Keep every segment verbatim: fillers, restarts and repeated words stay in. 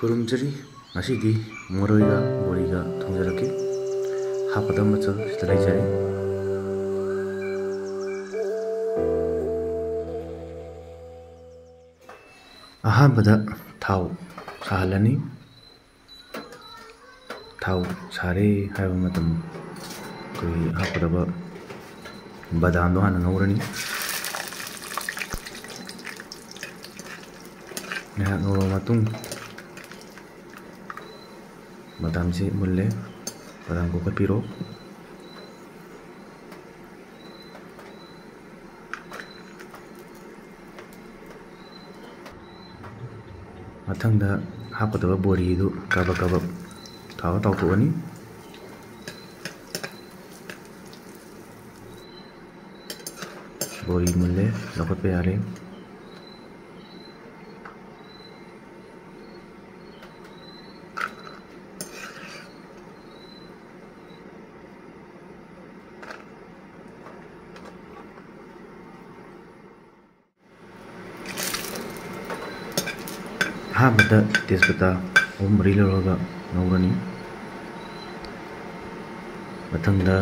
ꯈꯨꯔꯨꯝꯖꯔꯤ꯫ ꯉꯁꯤꯗꯤ ꯃꯔꯣꯏꯒ ꯕꯣꯔꯤꯒ ꯊꯣꯡꯖꯔꯛꯀꯦ꯫ ꯍꯥꯞꯀꯗꯕ ꯃꯆꯜ ꯁꯤꯗ ꯂꯩꯖꯔꯦ꯫ ꯑꯍꯥꯟꯕꯗ ꯊꯥꯎ ꯁꯥꯍꯜꯂꯅꯤ꯫ ꯊꯥꯎ ꯁꯥꯔꯦ ꯍꯥꯏꯕ ꯃꯇꯝ ꯑꯩꯈꯣꯏꯒꯤ ꯍꯥꯞꯀꯗꯕ ꯕꯗꯥꯝꯗꯣ ꯍꯥꯟꯅ ꯉꯧꯔꯅꯤ꯫ ꯉꯥꯏꯍꯥꯛ ꯉꯧꯔꯕ ꯃꯇꯨꯡ ꯕꯗꯥꯝꯁꯤ ꯃꯨꯜꯂꯦ, ꯕꯗꯥꯝ ꯀꯣꯛꯈꯠꯄꯤꯔꯣ꯫ ꯃꯊꯪꯗ ꯍꯥꯞꯀꯗꯕ ꯕꯣꯔꯤꯗꯨ ꯀꯥꯕꯛ ꯀꯥꯕꯛ ꯊꯥꯎꯗ ꯇꯥꯎꯊꯣꯛꯑꯅꯤ꯫ ꯕꯣꯔꯤ ꯃꯨꯜꯂꯦ, ꯂꯧꯈꯠꯄ ꯌꯥꯔꯦ꯫ ꯑꯍꯥꯟꯕꯗ ꯇꯦꯖꯄꯇꯥ ꯑꯍꯨꯝ ꯃꯔꯤ ꯂꯧꯔꯒ ꯉꯧꯔꯅꯤ꯫ ꯃꯊꯪꯗ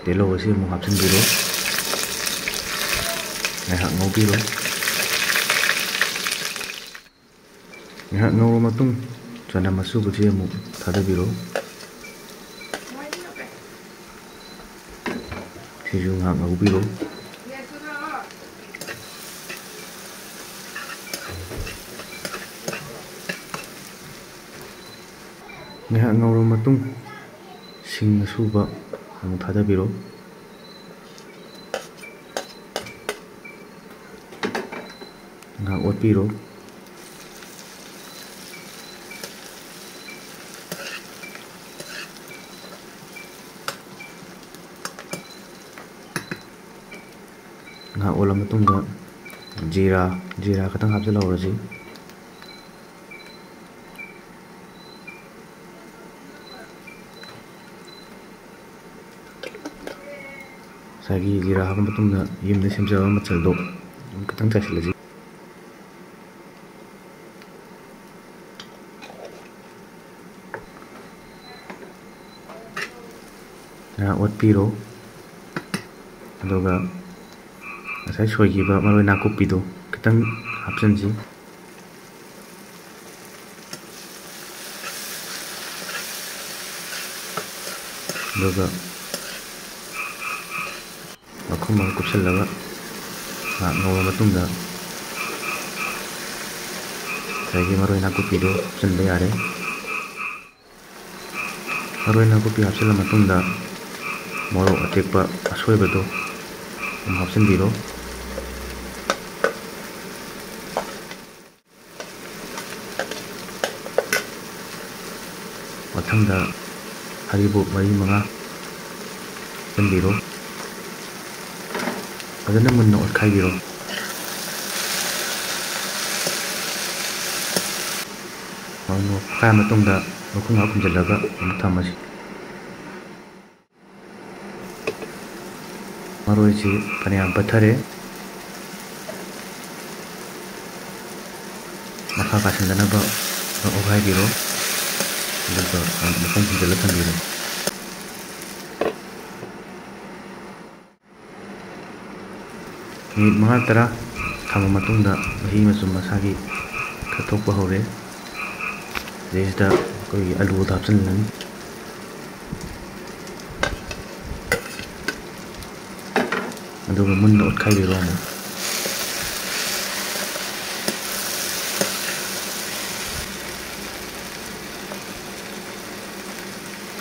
ꯇꯤꯜꯍꯧ ꯑꯁꯤ ꯑꯃꯨꯛ ꯍꯥꯞꯆꯤꯟꯕꯤꯔꯣ꯫ ꯉꯥꯏꯍꯥꯛ ꯉꯧꯕꯤꯔꯣ꯫ ꯉꯥꯏꯍꯥꯛ ꯉꯧꯔ ꯃꯇꯨꯡ ꯆꯅꯝ ꯑꯁꯨꯕꯁꯤ ꯑꯃꯨꯛ ꯊꯥꯗꯕꯤꯔꯣ꯫ ꯁꯤꯁꯨ ꯉꯥꯏꯍꯥꯛ ꯉꯧꯕꯤꯔꯣ꯫ ꯉꯥꯏꯍꯥꯛ ꯉꯧꯔꯕ ꯃꯇꯨꯡ ꯁꯤꯡ ꯑꯁꯨꯕ ꯑꯃꯨꯛ ꯊꯥꯗꯕꯤꯔꯣ꯫ ꯉꯥꯏꯍꯥꯛ ꯑꯣꯠꯄꯤꯔꯣ꯫ ꯉꯥꯏꯍꯥꯛ ꯑꯣꯠꯂ ꯃꯇꯨꯡꯗ ꯖꯤꯔꯥ, ꯖꯤꯔꯥ ꯈꯤꯇꯪ ꯍꯥꯞꯆꯤꯜꯍꯧꯔꯁꯤ꯫ ꯉꯁꯥꯏꯒꯤ ꯖꯤꯔꯥ ꯍꯥꯞꯄ ꯃꯇꯨꯡꯗ ꯌꯨꯝꯗ ꯁꯦꯝꯖꯕ ꯃꯆꯜꯗꯣ ꯑꯗꯨꯝ ꯈꯤꯇꯪ ꯆꯥꯏꯁꯤꯜꯂꯁꯤ꯫ ꯉꯥꯏꯍꯥꯛ ꯑꯣꯠꯄꯤꯔꯣ꯫ ꯑꯗꯨꯒ ꯉꯁꯥꯏ ꯁꯣꯏꯈꯤꯕ ꯃꯔꯣꯏ ꯅꯥꯀꯨꯞꯄꯤꯗꯨ ꯈꯤꯇꯪ ꯍꯥꯞꯆꯤꯟꯁꯤ꯫ ꯑꯗꯨꯒ ꯃꯈꯨꯝ ꯑꯃ ꯀꯨꯞꯁꯜꯂꯒ ꯉꯥꯏꯍꯥꯛ ꯉꯧꯔ ꯃꯇꯨꯡꯗ ꯉꯁꯥꯏꯒꯤ ꯃꯔꯣꯏ ꯅꯥꯀꯨꯞꯄꯤꯗꯨ ꯍꯥꯞꯆꯤꯟꯕ ꯌꯥꯔꯦ꯫ ꯃꯔꯣꯏ ꯅꯥꯀꯨꯞꯄꯤ ꯍꯥꯞꯆꯤꯜꯂ ꯃꯇꯨꯡꯗ ꯃꯣꯔꯣꯛ ꯑꯇꯦꯛꯄ ꯑꯁꯣꯏꯕꯗꯨ ꯑꯗꯨꯝ ꯍꯥꯞꯆꯤꯟꯕꯤꯔꯣ꯫ ꯃꯊꯪꯗ ꯍꯔꯤꯕꯣꯞ ꯃꯔꯤ ꯃꯉꯥ ꯍꯥꯞꯆꯤꯟꯕꯤꯔꯣ꯫ ꯐꯖꯅ ꯃꯨꯟꯅ ꯑꯣꯠꯈꯥꯏꯕꯤꯔꯣ꯫ ꯃꯔꯣꯏ ꯃꯔꯥꯡ ꯑꯣꯠꯈꯥꯏꯔ ꯃꯇꯨꯡꯗ ꯃꯈꯨꯝ ꯉꯥꯏꯍꯥꯛ ꯈꯨꯝꯖꯤꯜꯂꯒ ꯑꯃꯨꯛ ꯊꯝꯃꯁꯤ꯫ ꯃꯔꯣꯏꯁꯤ ꯐꯅꯌꯥꯝ ꯄꯠꯊꯔꯦ꯫ ꯃꯈꯥ ꯀꯥꯁꯤꯟꯗꯅꯕ ꯑꯣꯠꯈꯥꯏꯕꯤꯔꯣ꯫ ꯑꯗꯨꯒ ꯃꯈꯨꯝ ꯈꯨꯝꯖꯤꯜꯂ ꯊꯝꯕꯤꯔꯣ꯫ ꯃꯤꯅꯤꯠ ꯃꯉꯥ ꯇꯔꯥ ꯊꯝꯃ ꯃꯇꯨꯡꯗ ꯃꯍꯤ ꯃꯆꯨꯝ ꯃꯁꯥꯒꯤ ꯈꯔ ꯊꯣꯛꯄ ꯍꯧꯔꯦ꯫ ꯁꯤꯗꯩꯁꯤꯗ ꯑꯩꯈꯣꯏꯒꯤ ꯑꯂꯨꯗꯣ ꯍꯥꯞꯆꯤꯜꯂꯅꯤ꯫ ꯑꯗꯨꯒ ꯃꯨꯟꯅ ꯑꯣꯠꯈꯥꯏꯕꯤꯔꯣ ꯑꯃꯨꯛ꯫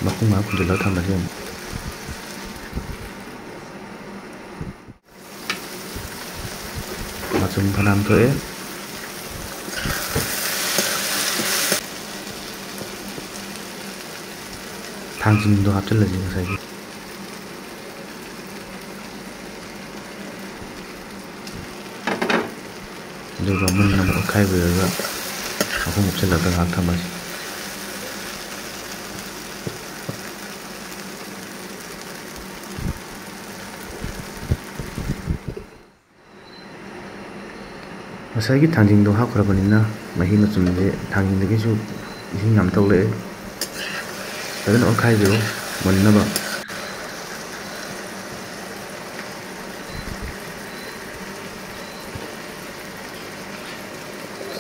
ꯃꯈꯨꯝ ꯉꯥꯏꯍꯥꯛ ꯈꯨꯝꯖꯤꯜꯂꯒ ꯊꯝꯃꯁꯤ ꯑꯃꯨꯛ꯫ ꯃꯆꯨꯝ ꯐꯅꯌꯥꯝ ꯊꯣꯛꯑꯦ꯫ ꯊꯥꯡꯖꯤꯡꯗꯣ ꯍꯥꯞꯆꯤꯜꯂꯁꯤ ꯉꯁꯥꯏꯒꯤ꯫ ꯑꯗꯨꯒ ꯃꯨꯟꯅ ꯑꯃꯨꯛ ꯑꯣꯠꯈꯥꯏꯕꯤꯔꯒ ꯃꯈꯨꯝ ꯀꯨꯞꯁꯤꯜꯂꯒ ꯉꯥꯏꯍꯥꯛ ꯊꯝꯃꯁꯤ꯫ ꯉꯁꯥꯏꯒꯤ ꯊꯥꯡꯖꯤꯡꯗꯣ ꯍꯥꯞꯈ꯭ꯔꯕꯅꯤꯅ ꯃꯍꯤ ꯃꯆꯨꯝꯁꯦ ꯊꯥꯡꯖꯤꯡꯗꯒꯤꯁꯨ ꯏꯁꯤꯡ ꯌꯥꯝ ꯊꯣꯛꯂꯛꯑꯦ꯫ ꯐꯖꯅ ꯑꯣꯠꯈꯥꯏꯕꯤꯔꯣ ꯃꯨꯟꯅꯕ꯫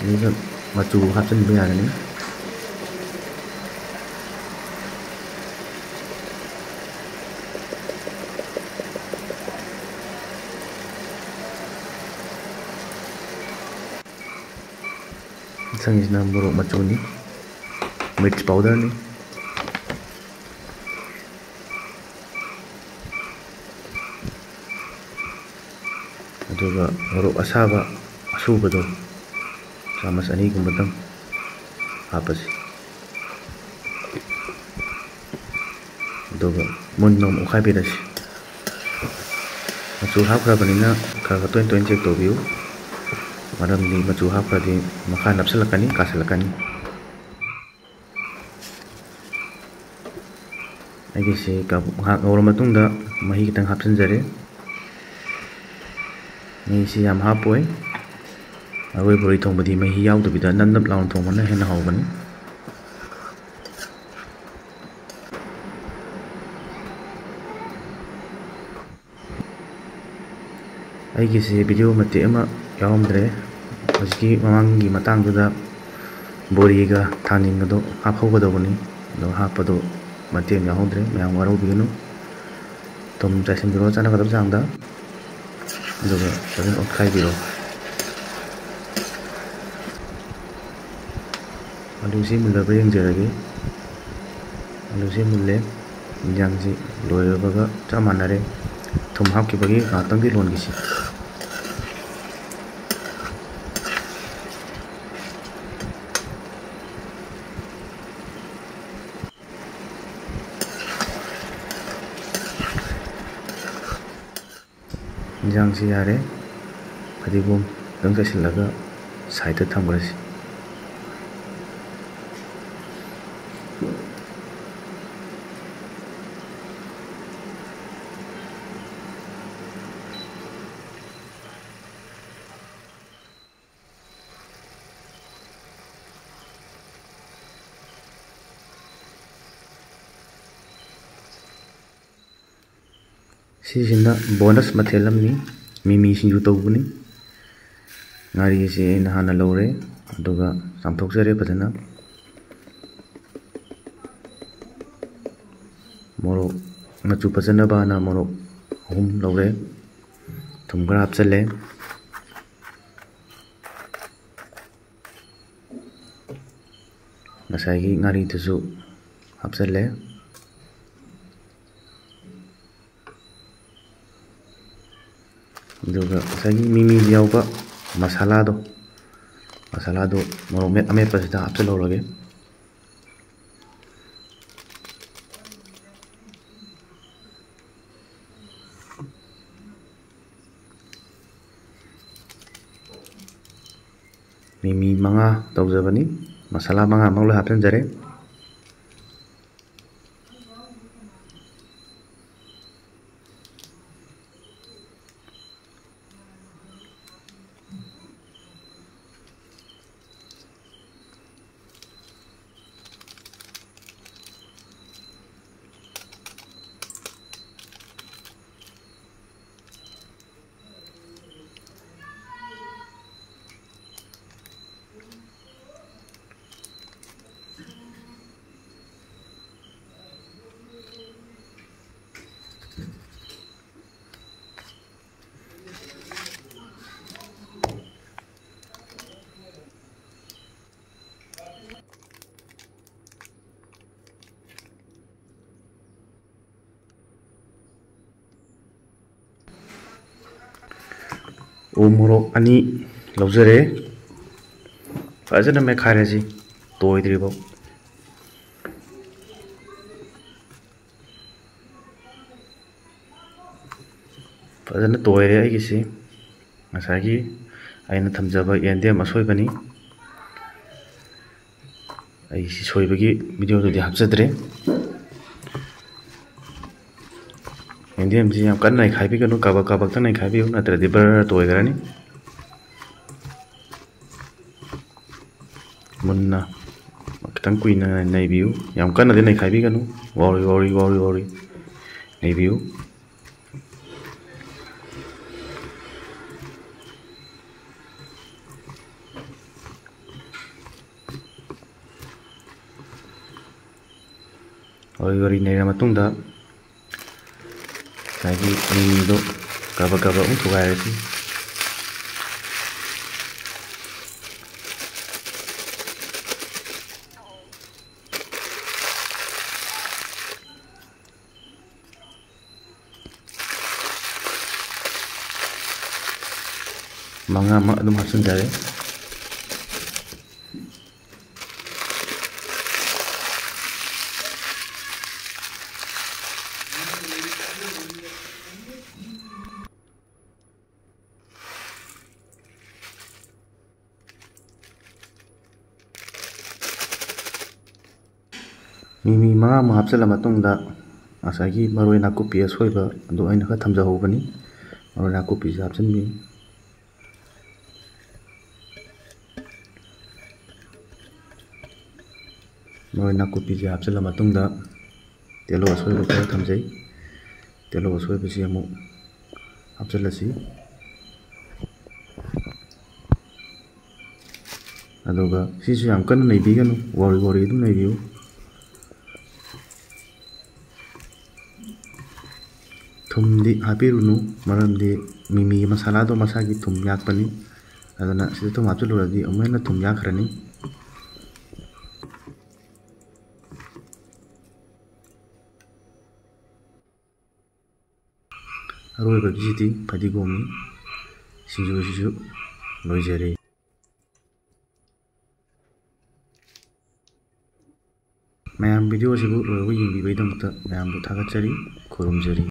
ꯑꯗꯨꯒ ꯃꯆꯨ ꯍꯥꯞꯆꯤꯟꯕ ꯌꯥꯔꯅꯤ꯫ ꯃꯊꯪꯒꯤꯁꯤꯅ ꯃꯣꯔꯣꯛ ꯃꯆꯨꯅꯤ, ꯃꯤꯔꯆ ꯄꯥꯎꯗꯔꯅꯤ꯫ ꯑꯗꯨꯒ ꯃꯣꯔꯣꯛ ꯑꯁꯥꯕ ꯑꯁꯨꯕꯗꯣ ꯆꯥꯃꯁ ꯑꯅꯤꯒꯨꯝꯕꯗꯪ ꯍꯥꯞꯄꯁꯤ꯫ ꯑꯗꯨꯒ ꯃꯨꯟꯅ ꯑꯃꯨꯛ ꯑꯣꯠꯈꯥꯏꯕꯤꯔꯁꯤ꯫ ꯃꯆꯨ ꯍꯥꯞꯈ꯭ꯔꯕꯅꯤꯅ ꯈꯔ ꯈꯔ ꯇꯣꯏꯅ ꯇꯣꯏꯅ ꯆꯦꯛ ꯇꯧꯕꯤꯌꯨ, ꯃꯔꯝꯗꯤ ꯃꯆꯨ ꯍꯥꯞꯈ꯭ꯔꯗꯤ ꯃꯈꯥ ꯅꯞꯁꯤꯜꯂꯛꯀꯅꯤ, ꯀꯥꯁꯤꯜꯂꯛꯀꯅꯤ꯫ ꯑꯩꯒꯤꯁꯤ ꯀꯕꯣꯛ ꯉꯥꯏꯍꯥꯛ ꯉꯧꯔ ꯃꯇꯨꯡꯗ ꯃꯍꯤ ꯈꯤꯇꯪ ꯍꯥꯞꯆꯤꯟꯖꯔꯦ꯫ ꯃꯍꯤꯁꯤ ꯌꯥꯝ ꯍꯥꯞꯄꯣꯏ, ꯃꯔꯣꯏ ꯕꯣꯔꯤ ꯊꯣꯡꯕꯗꯤ ꯃꯍꯤ ꯌꯥꯎꯗꯕꯤꯗ ꯅꯞ ꯅꯞ ꯂꯥꯎꯅ ꯊꯣꯡꯕꯅ ꯍꯦꯟꯅ ꯍꯥꯎꯕꯅꯤ꯫ ꯑꯩꯒꯤꯁꯦ ꯚꯤꯗꯤꯑꯣ ꯃꯇꯦꯛ ꯑꯃ ꯌꯥꯎꯔꯝꯗ꯭ꯔꯦ꯫ ꯍꯧꯖꯤꯛꯀꯤ ꯃꯃꯥꯡꯒꯤ ꯃꯇꯥꯡꯗꯨꯗ ꯕꯣꯔꯤꯒ ꯊꯥꯡꯖꯤꯡꯒꯗꯣ ꯍꯥꯞꯍꯧꯒꯗꯧꯕꯅꯤ꯫ ꯑꯗꯣ ꯍꯥꯞꯄꯗꯣ ꯃꯇꯦꯛ ꯑꯃ ꯌꯥꯎꯍꯧꯗ꯭ꯔꯦ, ꯃꯌꯥꯝ ꯋꯥꯔꯧꯕꯤꯒꯅꯨ꯫ ꯊꯨꯝ ꯆꯥꯏꯁꯤꯟꯕꯤꯔꯣ ꯆꯥꯟꯅꯒꯗꯕ ꯆꯥꯡꯗ, ꯑꯗꯨꯒ ꯐꯖꯅ ꯑꯣꯠꯈꯥꯏꯕꯤꯔꯣ꯫ ꯑꯂꯨꯁꯤ ꯃꯨꯜꯂꯕ꯭ꯔꯥ ꯌꯦꯡꯖꯔꯒꯦ꯫ ꯑꯂꯨꯁꯤ ꯃꯨꯜꯂꯦ꯫ ꯏꯟꯖꯥꯡꯁꯤ ꯂꯣꯏꯔꯕꯒ ꯆꯞ ꯃꯥꯟꯅꯔꯦ꯫ ꯊꯨꯝ ꯍꯥꯞꯈꯤꯕꯒꯤ ꯉꯥꯏꯍꯥꯛꯇꯪꯗꯤ ꯂꯣꯟꯈꯤꯁꯤ꯫ ꯏꯟꯖꯥꯡꯁꯤ ꯌꯥꯔꯦ꯫ ꯐꯗꯤꯒꯣꯝ ꯈꯤꯇꯪ ꯆꯥꯏꯁꯤꯜꯂꯒ ꯁꯥꯏꯠꯇ ꯊꯝꯈ꯭ꯔꯁꯤ꯫ ꯁꯤꯁꯤꯅ ꯕꯣꯅꯁ ꯃꯊꯦꯜ ꯑꯃꯅꯤ, ꯃꯤꯃꯤ ꯁꯤꯡꯖꯨ ꯇꯧꯕꯅꯤ꯫ ꯉꯥꯔꯤꯁꯦ ꯑꯩꯅ ꯍꯥꯟꯅ ꯂꯧꯔꯦ, ꯑꯗꯨꯒ ꯆꯥꯝꯊꯣꯛꯆꯔꯦ ꯐꯖꯅ꯫ ꯃꯣꯔꯣꯛ ꯃꯆꯨ ꯐꯖꯅꯕꯅ ꯃꯣꯔꯣꯛ ꯑꯍꯨꯝ ꯂꯧꯔꯦ, ꯊꯨꯝ ꯈꯔ ꯍꯥꯞꯆꯜꯂꯦ, ꯉꯁꯥꯏꯒꯤ ꯉꯥꯔꯤꯗꯨꯁꯨ ꯍꯥꯞꯆꯜꯂꯦ꯫ ꯑꯗꯨꯒ ꯉꯁꯥꯏꯒꯤ ꯃꯤꯃꯤꯗ ꯌꯥꯎꯕ ꯃꯁꯥꯂꯥꯗꯣ, ꯃꯁꯥꯂꯥꯗꯣ ꯃꯣꯔꯣꯛ ꯃꯦꯠ ꯑꯃꯦꯠꯄꯁꯤꯗ ꯍꯥꯞꯆꯤꯜꯍꯧꯔꯒꯦ꯫ ꯃꯤꯃꯤ ꯃꯉꯥ ꯇꯧꯖꯕꯅꯤ, ꯃꯁꯥꯂꯥ ꯃꯉꯥꯃꯛ ꯂꯣꯏ ꯍꯥꯞꯆꯤꯟꯖꯔꯦ꯫ ꯎ ꯃꯣꯔꯣꯛ ꯑꯅꯤ ꯂꯧꯖꯔꯦ, ꯐꯖꯅ ꯃꯦꯠꯈꯥꯏꯔꯁꯤ ꯇꯣꯏꯗ꯭ꯔꯤꯐꯥꯎ꯫ ꯐꯖꯅ ꯇꯣꯏꯔꯦ ꯑꯩꯒꯤꯁꯤ꯫ ꯉꯁꯥꯏꯒꯤ ꯑꯩꯅ ꯊꯝꯖꯕ ꯌꯦꯟꯗꯦꯝ ꯑꯁꯣꯏꯕꯅꯤ꯫ ꯑꯩ ꯁꯤ ꯁꯣꯏꯕꯒꯤ ꯚꯤꯗꯤꯑꯣꯗꯨꯗꯤ ꯍꯥꯞꯆꯗ꯭ꯔꯦ꯫ ꯌꯦꯟꯗꯦꯝꯁꯤ ꯌꯥꯝ ꯀꯟꯅ ꯅꯩꯈꯥꯏꯕꯤꯒꯅꯨ, ꯀꯥꯕꯛ ꯀꯥꯕꯛꯇ ꯅꯩꯈꯥꯏꯕꯤꯌꯨ, ꯅꯠꯇ꯭ꯔꯗꯤ ꯕꯔ ꯇꯣꯏꯈ꯭ꯔꯅꯤ꯫ ꯃꯨꯟꯅ ꯈꯤꯇꯪ ꯀꯨꯏꯅ ꯅꯩꯕꯤꯌꯨ, ꯌꯥꯝ ꯀꯟꯅꯗꯤ ꯅꯩꯈꯥꯏꯕꯤꯒꯅꯨ, ꯋꯥꯎꯔꯤ ꯋꯥꯎꯔꯤ ꯋꯥꯎꯔꯤ ꯋꯥꯎꯔꯤ ꯅꯩꯕꯤꯌꯨ꯫ ꯋꯥꯔꯤ ꯋꯥꯔꯤ ꯅꯩꯔ ꯃꯇꯨꯡꯗ ꯉꯁꯥꯏꯒꯤ ꯃꯤꯃꯤꯗꯣ ꯀꯕꯛ ꯀꯕꯛ ꯑꯃꯨꯛ ꯊꯨꯒꯥꯏꯔꯁꯤ꯫ ꯃꯉꯥꯃꯛ ꯑꯗꯨꯝ ꯍꯥꯞꯆꯤꯟꯖꯔꯦ꯫ ꯃꯤꯃꯤ ꯃꯉꯥꯃꯨꯛ ꯍꯥꯞꯆꯤꯜꯂ ꯃꯇꯨꯡꯗ ꯉꯁꯥꯏꯒꯤ ꯃꯔꯣꯏ ꯅꯥꯀꯨꯞꯄꯤ ꯑꯁꯣꯏꯕ ꯑꯗꯨ ꯑꯩꯅ ꯈꯔ ꯊꯝꯖꯍꯧꯕꯅꯤ꯫ ꯃꯔꯣꯏ ꯅꯥꯀꯨꯞꯄꯤꯁꯦ ꯍꯥꯞꯆꯤꯟꯕꯤ꯫ ꯃꯔꯣꯏ ꯅꯥꯀꯨꯞꯄꯤꯁꯦ ꯍꯥꯞꯆꯤꯜꯂ ꯃꯇꯨꯡꯗ ꯇꯤꯜꯍꯧ ꯑꯁꯣꯏꯕ ꯈꯔ ꯊꯝꯖꯩ꯫ ꯇꯤꯜꯍꯧ ꯑꯁꯣꯏꯕꯁꯤ ꯑꯃꯨꯛ ꯍꯥꯞꯆꯤꯜꯂꯁꯤ꯫ ꯑꯗꯨꯒ ꯁꯤꯁꯨ ꯌꯥꯝ ꯀꯟꯅ ꯅꯩꯕꯤꯒꯅꯨ, ꯋꯥꯎꯔꯤ ꯋꯥꯎꯔꯤ ꯑꯗꯨꯝ ꯅꯩꯕꯤꯌꯨ꯫ ꯊꯨꯝꯗꯤ ꯍꯥꯞꯄꯤꯔꯨꯅꯨ, ꯃꯔꯝꯗꯤ ꯃꯤꯃꯤ ꯃꯁꯥꯂꯥꯗꯣ ꯃꯁꯥꯒꯤ ꯊꯨꯝ ꯌꯥꯛꯄꯅꯤ꯫ ꯑꯗꯨꯅ ꯁꯤꯗ ꯊꯨꯝ ꯍꯥꯞꯆꯤꯜꯂꯨꯔꯗꯤ ꯑꯃꯨꯛ ꯍꯦꯟꯅ ꯊꯨꯝ ꯌꯥꯛꯈ꯭ꯔꯅꯤ꯫ ꯑꯔꯣꯏꯕꯒꯤꯁꯤꯗꯤ ꯐꯗꯤꯒꯣꯝꯅꯤ꯫ ꯁꯤꯡꯖꯨꯁꯤꯁꯨ ꯂꯣꯏꯖꯔꯦ꯫ ꯃꯌꯥꯝ video ꯑꯁꯤꯕꯨ ꯂꯣꯏꯕ ꯌꯦꯡꯕꯤꯕꯒꯤꯗꯃꯛꯇ ꯃꯌꯥꯝꯕꯨ ꯊꯥꯒꯠꯆꯔꯤ, ꯈꯨꯔꯨꯝꯖꯔꯤ꯫